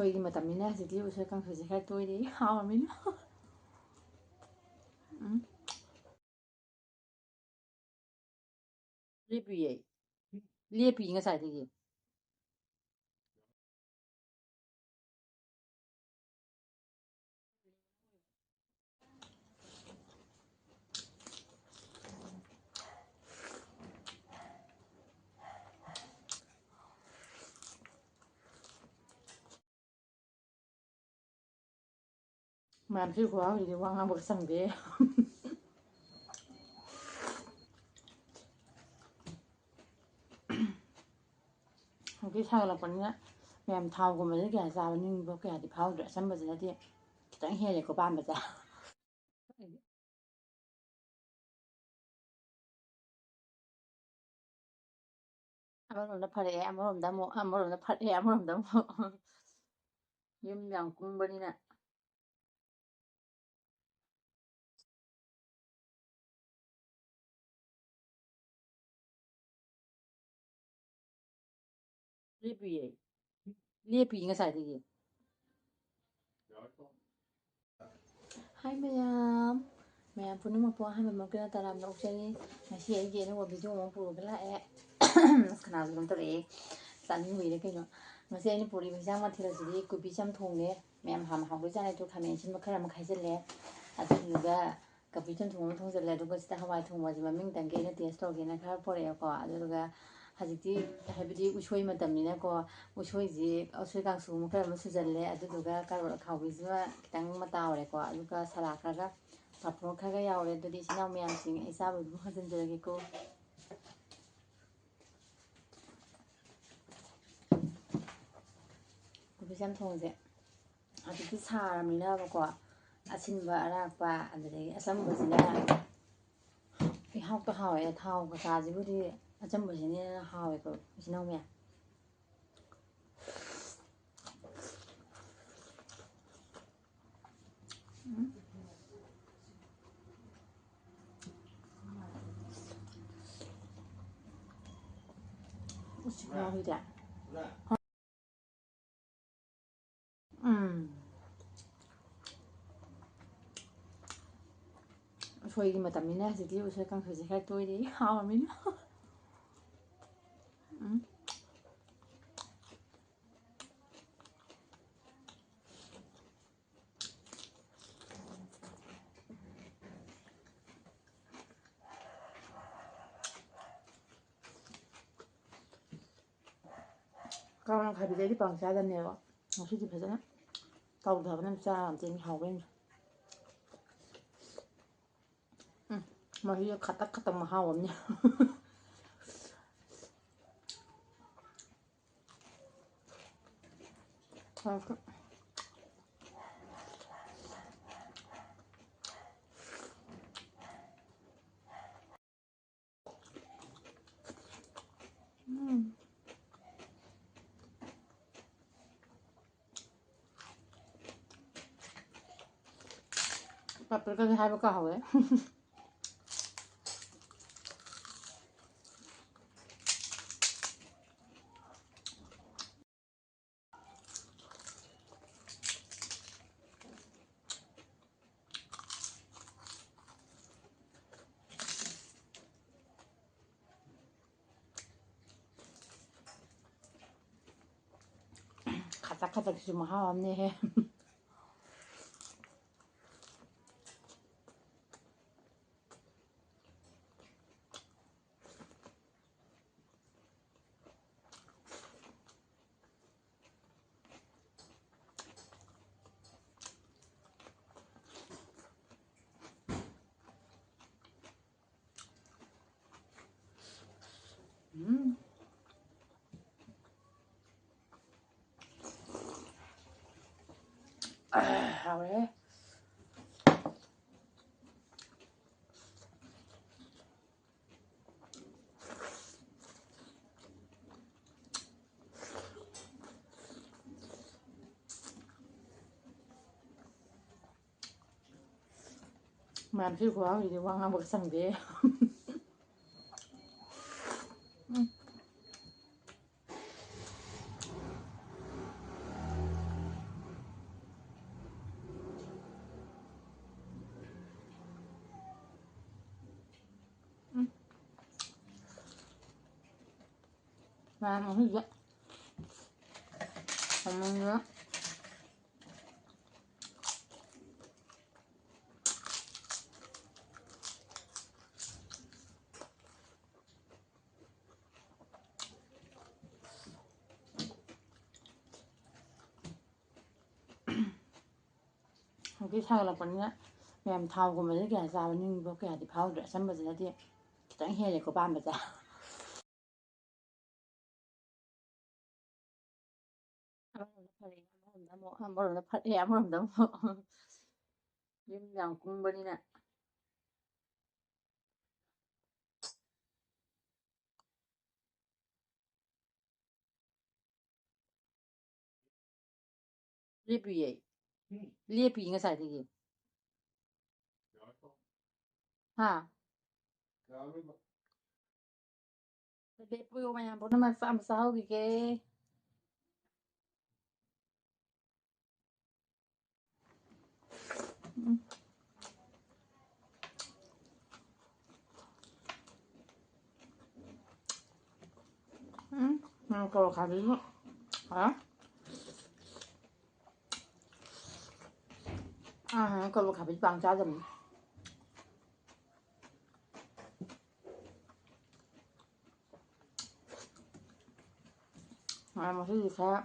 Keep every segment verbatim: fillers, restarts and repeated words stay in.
ꯑꯩꯈꯣꯏꯒꯤ ꯃꯇꯝꯅꯤꯅ ꯍꯧꯖꯤꯛꯇꯤ ꯎꯁꯣꯏ ꯀꯥꯡꯁꯣꯏꯁꯦ ꯈꯔ ꯇꯣꯏꯔꯦ, ꯍꯥꯎꯔꯝꯃꯤꯅ꯫ ꯎꯝ꯫ ꯂꯦꯞꯄꯤꯌꯦ꯫ ꯂꯦꯞꯄꯤ ꯉꯁꯥꯏꯗꯒꯤ꯫ ꯃꯌꯥꯝꯁꯤ ꯈꯨꯍꯥꯎꯁꯤꯗꯤ ꯋꯥ ꯉꯥꯡꯕꯒ ꯆꯪꯗꯦ꯫ ꯍꯧꯖꯤꯛ ꯁꯥꯒꯠꯂꯛꯄꯅꯤꯅ ꯃꯌꯥꯝ ꯊꯥꯎꯒꯨꯝꯕꯁꯦ ꯀꯌꯥ ꯆꯥꯕ ꯅꯤꯡꯕ ꯀꯌꯥꯗꯤ ꯐꯥꯎꯗ꯭ꯔꯦ꯫ ꯑꯆꯝꯕꯁꯤꯅꯗꯤ ꯈꯤꯇꯪ ꯍꯦꯜꯂꯦꯀꯣ ꯄꯥꯝꯕꯁꯦ꯫ ꯑꯃꯔꯣꯝꯗ ꯐꯔꯛꯑꯦ, ꯑꯃꯔꯣꯝꯗ ꯑꯃꯨꯛ, ꯑꯃꯔꯣꯝꯗ ꯐꯔꯛꯑꯦ, ꯑꯃꯔꯣꯝꯗ ꯑꯃꯨꯛ꯫ ꯌꯨꯝ ꯌꯥꯝ ꯀꯨꯡꯕꯅꯤꯅ꯫ ꯂꯦꯞꯄꯤꯌꯦ꯫ ꯂꯦꯞꯄꯤ ꯉꯁꯥꯏꯗꯒꯤ꯫ ꯍꯥꯏ ꯃꯌꯥꯝ, ꯃꯌꯥꯝ ꯄꯨꯝꯅꯃꯛꯄꯨ ꯑꯍꯥꯟꯕ ꯃꯛꯇꯗ ꯇꯔꯥꯝꯅ ꯑꯣꯛꯆꯔꯤ꯫ ꯉꯁꯤ ꯑꯩꯒꯤ ꯑꯅꯧꯕ ꯚꯤꯗꯤꯑꯣ ꯑꯃ ꯄꯨꯔꯒ ꯂꯥꯛꯑꯦ꯫ ꯑꯁ, ꯈꯅꯥꯎꯁꯦ ꯀꯩꯅꯣꯝ ꯇꯧꯔꯛꯑꯦ꯫ ꯆꯥꯅꯤꯡꯕꯩꯔ ꯀꯩꯅꯣ꯫ ꯉꯁꯤ ꯑꯩꯅ ꯄꯨꯔꯛꯏꯕ ꯍꯤꯟꯖꯥꯡ ꯃꯊꯦꯜ ꯑꯁꯤꯗꯤ ꯀꯣꯕꯤ ꯆꯝꯊꯣꯡꯅꯦ꯫ ꯃꯌꯥꯝ ꯍꯥꯟꯅ ꯍꯥꯎꯗꯣꯏ ꯆꯥꯅꯤꯗꯣ ꯈꯥꯃꯦꯟ ꯑꯁꯤꯟꯕ ꯈꯔ ꯑꯃ ꯈꯥꯏꯖꯤꯜꯂꯦ꯫ ꯑꯗꯨꯗꯨꯒ ꯀꯣꯕꯤ ꯆꯝꯊꯣꯡ ꯑꯃ ꯊꯣꯡꯖꯤꯜꯂꯦ꯫ ꯑꯗꯨꯒ ꯁꯤꯗ ꯍꯋꯥꯏ ꯊꯣꯡꯕꯁꯦ ꯃꯃꯤꯡꯇꯪꯒꯤ ꯑꯩꯅ ꯇꯦꯁ ꯇꯧꯒꯦꯅ ꯈꯔ ꯄꯨꯔꯛꯑꯦꯀꯣ꯫ ꯑꯗꯨꯗꯨꯒ ꯍꯧꯖꯤꯛꯇꯤ ꯍꯥꯏꯕꯗꯤ ꯎꯁꯣꯏ ꯃꯇꯝꯅꯤꯅꯀꯣ, ꯎꯁꯣꯏꯁꯤ, ꯎꯁꯣꯏ ꯀꯥꯡꯁꯨ ꯑꯃ ꯈꯔ ꯑꯃ ꯁꯨꯖꯜꯂꯦ꯫ ꯑꯗꯨꯗꯨꯒ ꯀꯥꯔꯣꯠ ꯑꯈꯥꯎꯕꯤꯁꯤꯃ ꯈꯤꯇꯪ ꯑꯃ ꯇꯥꯎꯔꯦꯀꯣ꯫ ꯑꯗꯨꯒ ꯁꯂꯥꯗ ꯈꯔꯒ, ꯄꯥꯐꯣꯔ ꯈꯔꯒ ꯌꯥꯎꯔꯦ꯫ ꯑꯗꯨꯗꯤ ꯏꯆꯤꯟ ꯏꯅꯥꯎ ꯃꯌꯥꯝꯁꯤꯡ ꯑꯩ ꯆꯥꯕ ꯑꯗꯨꯝ ꯍꯧꯖꯤꯟꯖꯔꯒꯦꯀꯣ꯫ ꯀꯣꯕꯤ ꯆꯝꯊꯣꯡꯁꯦ ꯍꯧꯖꯤꯛꯇꯤ ꯁꯥꯔꯕꯅꯤꯅꯕꯀꯣ, ꯑꯁꯤꯟꯕ ꯑꯔꯥꯛꯄ ꯑꯗꯨꯗꯒꯤ ꯑꯆꯝꯕꯁꯤꯅ ꯏꯍꯥꯎꯇ ꯍꯥꯎꯋꯦ꯫ ꯊꯥꯎ ꯀꯩꯀꯥꯁꯤꯕꯨꯗꯤ ꯑꯆꯝꯕꯁꯤꯅ ꯍꯦꯟꯅ ꯍꯥꯎꯋꯦꯀꯣ, ꯏꯆꯤꯟ ꯏꯅꯥꯎ ꯃꯌꯥꯝ꯫ ꯎꯝ꯫ ꯎꯁꯤꯕ ꯍꯨꯏꯗ꯫ ꯑꯩꯈꯣꯏꯒꯤ ꯃꯇꯝꯅꯤꯅ ꯍꯧꯖꯤꯛꯇꯤ ꯎꯁꯣꯏ ꯀꯥꯡꯁꯣꯏꯁꯦ ꯈꯔ ꯇꯣꯏꯔꯤ, ꯍꯥꯎꯔꯝꯃꯤꯅ꯫ ꯎꯝ꯫ ꯀꯥꯡ ꯈꯥꯕꯤꯗꯩꯗꯤ ꯄꯥꯡ ꯆꯥꯗꯕꯅꯦꯕ꯫ ꯉꯁꯤꯗꯤ ꯐꯖꯅ ꯇꯧꯗꯕꯅ ꯆꯥꯔ ꯑꯝꯇ ꯍꯥꯎꯕ ꯌꯦꯡꯁꯦ꯫ ꯎꯝ, ꯃꯍꯤꯒ ꯈꯇꯛ ꯈꯇꯛ ꯃꯍꯥꯎ ꯑꯃꯅꯦ꯫ ꯎꯝ꯫ ꯄꯥꯄ꯭ꯔꯤꯀꯥꯗꯤ ꯍꯥꯏꯕ ꯀꯥꯎꯍꯧꯔꯦ꯫ ꯈꯖꯛ ꯈꯖꯛꯁꯤꯁꯨ ꯃꯍꯥꯎ ꯑꯃꯅꯦꯍꯦ꯫ ꯎꯝ꯫ ꯑꯥ, ꯍꯥꯎꯔꯦ꯫ ꯃꯌꯥꯝꯁꯤ ꯈꯨꯍꯥꯎꯁꯤꯗꯤ ꯋꯥ ꯉꯥꯡꯕꯒ ꯆꯪꯗꯦ꯫ ꯎꯝ꯫ ꯃꯌꯥꯝ ꯑꯍꯨꯝꯁꯦ ꯊꯝꯃꯒ ꯍꯧꯖꯤꯛ ꯁꯥꯒꯠꯂꯛꯄꯅꯤꯅ ꯃꯌꯥꯝ ꯊꯥꯎꯒꯨꯝꯕꯁꯦ ꯀꯌꯥ ꯆꯥꯕ ꯅꯤꯡꯕ ꯀꯌꯥꯗꯤ ꯐꯥꯎꯗ꯭ꯔꯦ꯫ ꯑꯆꯝꯕꯁꯤꯅꯗꯤ ꯈꯤꯇꯪ ꯍꯦꯜꯂꯦꯀꯣ ꯄꯥꯝꯕꯁꯦ꯫ ꯑꯃꯔꯣꯝꯗ ꯐꯔꯦ, ꯑꯃꯔꯣꯝꯗ ꯑꯃꯨꯛ, ꯑꯃꯔꯣꯝꯗ ꯐꯔꯦ, ꯑꯃꯔꯣꯝꯗ ꯑꯃꯨꯛ ꯌꯨꯝ ꯌꯥꯝ ꯀꯨꯡꯕꯅꯤꯅ꯫ ꯂꯦꯞꯄꯤꯌꯦ꯫ ꯂꯦꯞꯄꯤ ꯉꯁꯥꯏꯗꯒꯤ꯫ ꯍꯥ? ꯂꯦꯞꯄꯤꯌꯣ ꯃꯌꯥꯝ ꯄꯨꯝꯅꯃꯛ ꯆꯥꯛ ꯑꯃ ꯆꯥꯍꯧꯈꯤꯒꯦ꯫ ꯎꯝ꯫ ꯎꯝ, ꯎꯝ, ꯀꯣꯔꯣ ꯈꯥꯕꯤꯁꯨ ꯍꯥꯎꯔꯦ꯫ ꯑꯥ, ꯀꯣꯔꯣ ꯈꯥꯕꯤꯁꯨ ꯄꯥꯡ ꯆꯥꯗꯕꯅꯤ꯫ ꯃꯅꯥ ꯃꯁꯤꯡꯁꯤ ꯈꯔ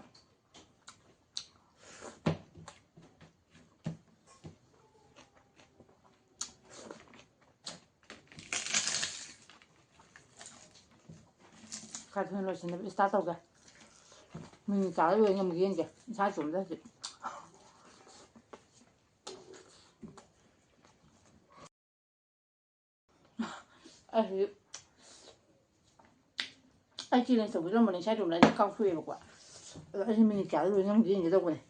ꯈꯔ ꯊꯨꯅ ꯂꯣꯏꯁꯤꯟꯅꯕ start ꯇꯧꯒꯦ꯫ ꯃꯤꯅꯤꯠ ꯀꯌꯥꯗ ꯂꯣꯏ ꯉꯝꯒꯦ ꯌꯦꯡꯒꯦ꯫ ꯏꯁꯥ ꯏꯇꯣꯝꯇ ꯍꯧꯖꯤꯛ꯫ ꯑꯩ ꯍꯧꯖꯤꯛ ꯑꯩ challenge ꯇꯧꯕꯤꯔꯝꯕꯅꯦ ꯏꯁꯥ ꯏꯇꯣꯝꯇ ꯑꯩ ꯀꯥꯎꯊꯣꯛꯑꯦꯕꯀꯣ꯫ ꯑꯗꯣ ꯑꯩꯁꯦ ꯃꯤꯅꯤꯠ ꯀꯌꯥꯗ ꯂꯣꯏ ꯉꯝꯒꯦ ꯌꯦꯡꯒꯦ ꯇꯧꯕꯅꯦ꯫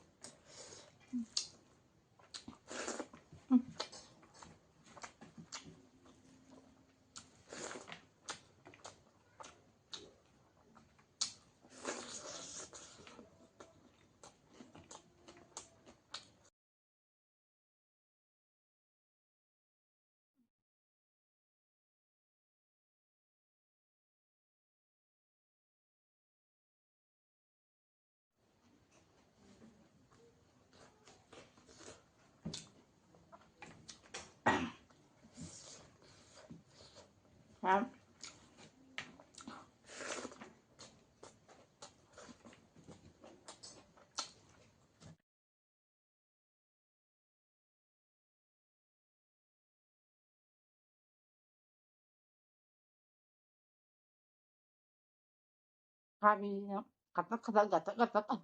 ꯃꯌꯥꯝ꯫ ꯊꯥꯕꯤꯁꯤꯅ ꯀꯇꯛ ꯀꯇꯛ, ꯀꯇꯛ ꯀꯇꯛ꯫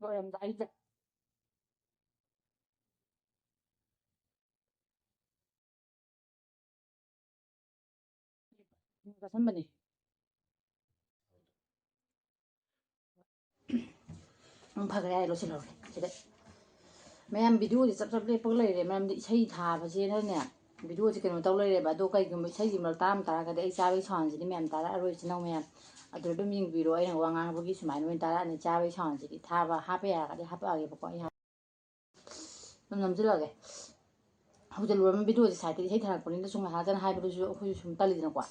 ꯂꯣꯏꯔꯝꯗꯥꯏꯗ꯫ ꯆꯥꯁꯟꯕꯅꯦ꯫ ꯎꯝ, ꯐꯈ꯭ꯔꯦ, ꯌꯥꯔꯦ, ꯂꯣꯏꯁꯤꯜꯍꯧꯔꯦ ꯁꯤꯗ꯫ ꯃꯌꯥꯝ, ꯚꯤꯗꯤꯑꯣꯁꯦ ꯆꯞ ꯆꯞ ꯂꯦꯞꯄꯒ ꯂꯩꯔꯦ, ꯃꯔꯝꯗꯤ ꯏꯁꯩ ꯊꯥꯕꯁꯤꯅꯅꯦ, ꯚꯤꯗꯤꯑꯣꯁꯦ ꯀꯩꯅꯣ ꯇꯧ ꯂꯩꯔꯦꯕ꯫ ꯑꯗꯣ ꯀꯩꯒꯨꯝꯕ ꯏꯁꯩꯁꯤ ꯃꯔꯛ ꯇꯥꯔꯝ ꯇꯥꯔꯒꯗꯤ ꯑꯩ ꯆꯥꯕꯒꯤ ꯁꯥꯎꯟꯁꯤꯗꯤ ꯃꯌꯥꯝ ꯇꯥꯔꯛꯑꯔꯣꯏ, ꯏꯆꯤꯟ ꯏꯅꯥꯎ ꯃꯌꯥꯝ꯫ ꯑꯗꯨꯗ ꯑꯗꯨꯝ ꯌꯦꯡꯕꯤꯔꯣ, ꯑꯩꯅ ꯋꯥ ꯉꯥꯡꯕꯒꯤ ꯁꯨꯃꯥꯏꯅ ꯑꯣꯏꯅ ꯇꯥꯔꯛꯑꯅꯤ꯫ ꯆꯥꯕꯒꯤ ꯁꯥꯎꯟꯁꯤꯗꯤ ꯊꯥꯕ, ꯍꯥꯞꯄ ꯌꯥꯔꯒꯗꯤ ꯍꯥꯞꯄꯛꯑꯒꯦꯕꯀꯣ ꯑꯩ꯫ ꯑꯗꯨꯝ ꯅꯝꯁꯤꯜꯂꯒꯦ꯫ ꯍꯧꯖꯤꯛ ꯂꯣꯏꯔꯝꯃ ꯚꯤꯗꯤꯑꯣꯁꯦ ꯁꯥꯏꯠꯇ ꯏꯁꯩ ꯊꯥꯔꯛꯄꯅꯤꯅ ꯁꯨꯝ ꯉꯥꯏꯍꯥꯛꯇꯅ ꯍꯥꯏꯕꯗꯨꯁꯨ ꯑꯩꯈꯣꯏꯁꯨ ꯁꯨꯝ ꯇꯜꯂꯤꯗꯅꯀꯣ꯫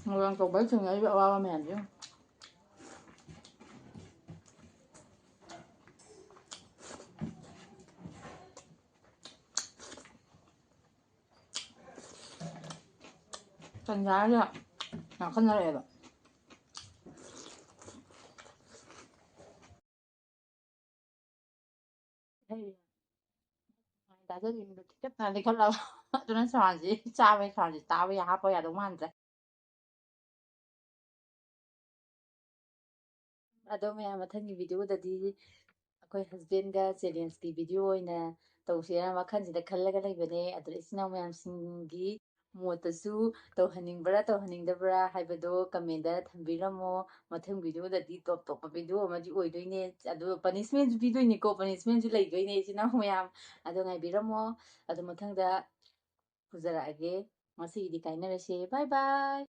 ꯃꯣꯏꯔꯥꯡ ꯇꯧꯕꯩ ꯊꯦꯡꯅꯔꯤꯕ ꯑꯋꯥꯕ ꯃꯌꯥꯝꯁꯦ ꯌꯦꯡꯉꯨ꯫ ꯇꯟꯖꯥꯁꯤꯗ ꯉꯥꯎꯈꯠꯅꯔꯛꯑꯦꯕ꯫ ꯍꯩ꯫ ꯆꯥꯖꯅꯤꯡꯕꯗꯣ ꯊꯤꯀꯠꯇꯅ ꯂꯩꯈꯠꯂꯕ꯫ ꯑꯗꯨꯅ ꯁꯥꯎꯟꯁꯦ, ꯆꯥꯕꯒꯤ ꯁꯥꯎꯟꯁꯦ ꯇꯥꯕ ꯌꯥ-, ꯍꯥꯞꯄ ꯌꯥꯗꯧ ꯃꯥꯟꯗ꯭ꯔꯦ꯫ ꯑꯗꯣ ꯃꯌꯥꯝ, ꯃꯊꯪꯒꯤ ꯚꯤꯗꯤꯑꯣꯗꯗꯤ ꯑꯩꯈꯣꯏ ꯍꯁꯕꯦꯟꯒ ꯆꯦꯂꯦꯟꯖꯀꯤ ꯚꯤꯗꯤꯑꯣ ꯑꯣꯏꯅ ꯇꯧꯁꯦꯅ ꯋꯥꯈꯜꯁꯤꯗ ꯈꯜꯂꯒ ꯂꯩꯕꯅꯦ꯫ ꯑꯗꯨꯗ ꯏꯆꯤꯟ ꯏꯅꯥꯎ ꯃꯌꯥꯝꯁꯤꯡꯒꯤ ꯃꯣꯠꯇꯁꯨ ꯇꯧꯍꯟꯅꯤꯡꯕ꯭ꯔꯥ ꯇꯧꯍꯟꯅꯤꯡꯗꯕ꯭ꯔꯥ ꯍꯥꯏꯕꯗꯣ ꯀꯃꯦꯟꯗ ꯊꯝꯕꯤꯔꯝꯃꯣ꯫ ꯃꯊꯪ ꯚꯤꯗꯤꯑꯣꯗꯗꯤ ꯇꯣꯞ ꯇꯣꯞꯄ ꯚꯤꯗꯤꯑꯣ ꯑꯃꯗꯤ ꯑꯣꯏꯗꯣꯏꯅꯦ꯫ ꯑꯗꯨ ꯄꯅꯤꯁꯃꯦꯟꯁꯨ ꯄꯤꯗꯣꯏꯅꯤꯀꯣ, ꯄꯅꯤꯁꯃꯦꯟꯁꯨ ꯂꯩꯗꯣꯏꯅꯦ ꯏꯆꯤꯟ ꯏꯅꯥꯎ ꯃꯌꯥꯝ꯫ ꯑꯗꯣ ꯉꯥꯏꯕꯤꯔꯝꯃꯣ꯫ ꯑꯗꯣ ꯃꯊꯪꯗ ꯄꯨꯖꯔꯛꯑꯒꯦ꯫ ꯉꯁꯤꯒꯤꯗꯤ ꯀꯥꯏꯅꯔꯁꯦ꯫ ꯕꯥꯏ ꯕꯥꯏ꯫